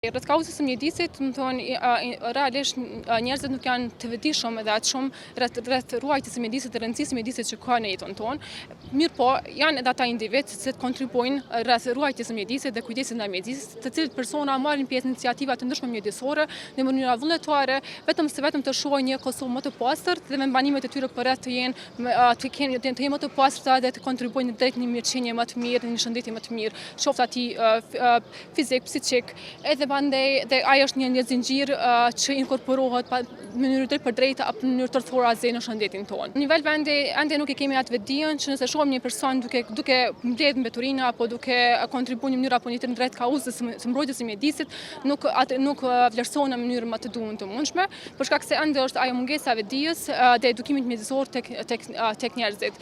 Rreth kauzës së mjedisit, me thonë, realisht njerëzit nuk janë të vetëdijshëm edhe aq shumë rreth rreth ruajtjes së mjedisit dhe rëndësisë së mjedisit që ka në jetën tonë. Mirëpo, janë edhe ata individë të cilët kontribuojnë rreth ruajtjes së mjedisit dhe kujdesit ndaj mjedisit, të cilët persona marrin pjesë në iniciativa të ndryshme mjedisore në mënyra vullnetare, vetëm se vetëm të shohin një Kosovë më të pastër dhe vendbanimet e tyre përreth të jenë të kenë të jenë më të pastra dhe të kontribuojnë drejt një mirëqenie më të mirë dhe një shëndeti më të mirë, qoftë atij fizik, psikik, edhe mandej dhe ai është një një zinxhir që inkorporohet pa, në mënyrë drejtpërdrejtë apo në mënyrë tërthorazi në shëndetin tonë. Në nivel vendi ende nuk e kemi atë vetëdijen që nëse shohim një person duke duke mbledh mbeturina apo duke kontribuar në mënyrë apo një tjetër drejt kauzës së mbrojtjes së mjedisit, nuk atë nuk vlerësohen në mënyrë më të duhur të mundshme, për shkak se ende është ajo mungesa e vetëdijes dhe edukimit mjedisor tek tek tek njerëzit.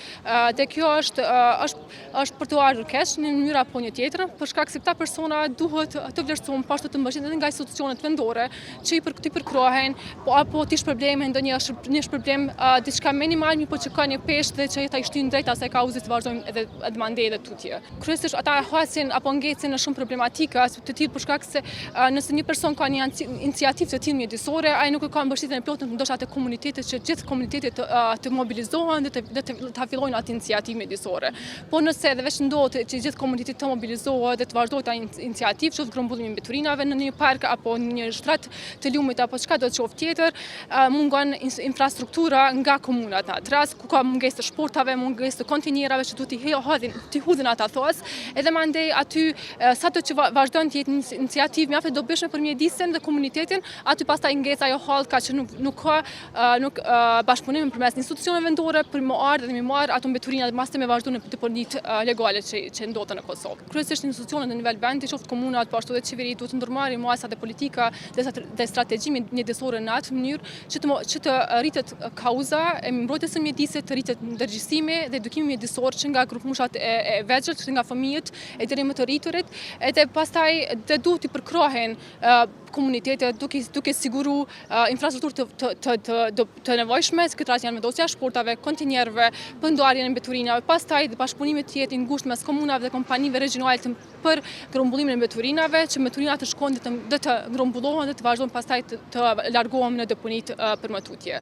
Dhe kjo është është është për të ardhur keq në mënyrë apo një tjetër, për shkak se këta persona duhet të vlerësohen, po ashtu të mbështeten edhe nga institucionet vendore që i për t'i përkrahin, po apo t'i shpërblejmë ndonjë një shpërblim diçka minimal, mirëpo që ka një peshë dhe që ata i shtyn drejt asaj kauze të vazhdojnë edhe edhe mandej edhe tutje. Kryesisht ata hasin apo ngecin në shumë problematika të tillë për shkak se nëse një person ka një iniciativë të tillë mjedisore, ai nuk e ka mbështetjen e plotë ndoshta të komunitetit që gjithë komunitetit të, të mobilizohen dhe të, dhe të, ta fillojnë atë iniciativë mjedisore. Po nëse edhe veç ndodh që gjithë komuniteti të mobilizohet dhe të vazhdojë atë iniciativë, qoftë grumbullimi i mbeturinave në një park apo në një shtrat të lumit apo çka do të qoftë tjetër, mungon infrastruktura nga komunat në atë rast, ku ka mungesë të shportave, mungesë të kontinierave që duhet t'i hodhin, t'i hudhin ata thasë, edhe mandej aty sado që vazhdon të jetë një iniciativë mjaft e dobishme për mjedisin dhe komunitetin, aty pastaj ngec ajo hallka që nuk nuk ka nuk bashkëpunim përmes institucioneve vendore për me ardhë dhe me marrë ato mbeturina dhe masnej me vazhdu në deponitë legale që, që ndodhen në Kosovë. Kryesisht institucionet në nivel vendi, qoftë komunat, po ashtu edhe qeveri, duhet të ndërmarrin masa dhe politika dhe, dhe strategji mjedisore në atë mënyrë që të, që të rritet kauza e mbrojtjes së mjedisit, të rritet ndërgjegjësimi dhe edukimi mjedisor që nga grupmoshat e, e vegjël, që nga fëmijët e deri më të rriturit, edhe pastaj dhe duhet të përkrahen komunitetet duke duke siguru infrastrukturë të të të të, të, të nevojshme, në këtë rast janë vendosja e shportave, kontinierëve, për ndarjen e mbeturinave, pastaj dhe bashkëpunimi të jetë i ngushtë mes komunave dhe kompanive regjionale të, për grumbullimin e mbeturinave, që mbeturinat të shkojnë dhe të, dhe të grumbullohen dhe të vazhdojnë pastaj të, të largohen në deponitë për më tutje.